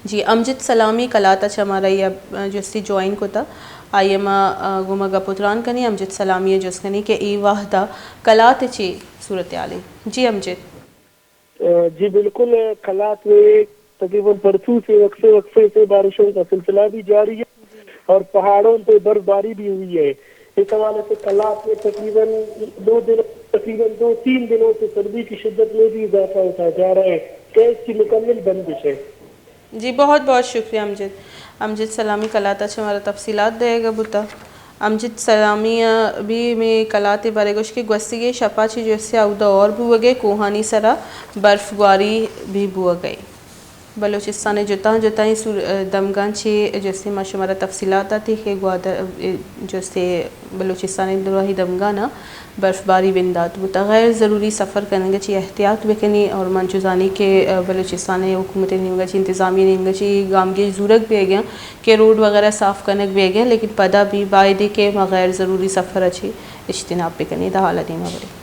جی، امجد سلامی کلات ءَ چہ مارا اے جستی جوائن کتا، آئی ءَ ما، آ، گوما گپ ءُ تران کنیں۔ امجد سلامی ءَ جست کنیں کہ اے وہد ءَ کلات ءِ چے صورتحال ایں؟ جی امجد۔ آ، جی بالکل، کلات میں تقریباً پرسوں سے وقفے وقفے سے بارشوں کا سلسلہ بھی جاری ہے اور پہاڑوں پہ برفباری بھی ہوئی ہے۔ اس حوالے سے کلات میں تقریباً دو دن، تقریباً دو تین دنوں سے سردی کی شدت میں بھی اضافہ ہوتا جا رہا ہے۔ گیس کی مکمل بندش ہے۔ جی، بہت بہت شکریہ امجد۔ امجد سلامی کلات ءَ چہ مارا تفصیلات دئیگ ءَ بوتا۔ امجد سلامی ءَ بھی مئے کلات ءِ بارے گوشت کہ گوستگیں شپا چہ جستے اودا اور بوگ ءَ، کوہانی سرا برف گواری بھی بوگ ءَ۔ بلوچستان ءِ جتاں جتائیں سور-، دمگاں چہ جستے ما شمارا تفصیلات داتی کہ گوادر، جستے بلوچستان ءِ دراہیں دمگاں نا برفباری بندات بوتگ۔ غیر ضروری سفر کنگ ءَ چہ احتیاط بکنیں اور من چو زانی کہ، آ، بلوچستان ءِ حکومت ءِ نیمگ ءَ چہ، انتظامیہ ءِ نیمگ ءَ چہ گامگیج زورگ بیگ ءَ کہ روڈ وغیرہ صاف کنگ بیگ ءَ، لیکن پدا بھی باید ایں کہ ما غیر ضروری سفر ءَ چہ اجتناب بکنیں۔ دا حال ءَ دیما بریں۔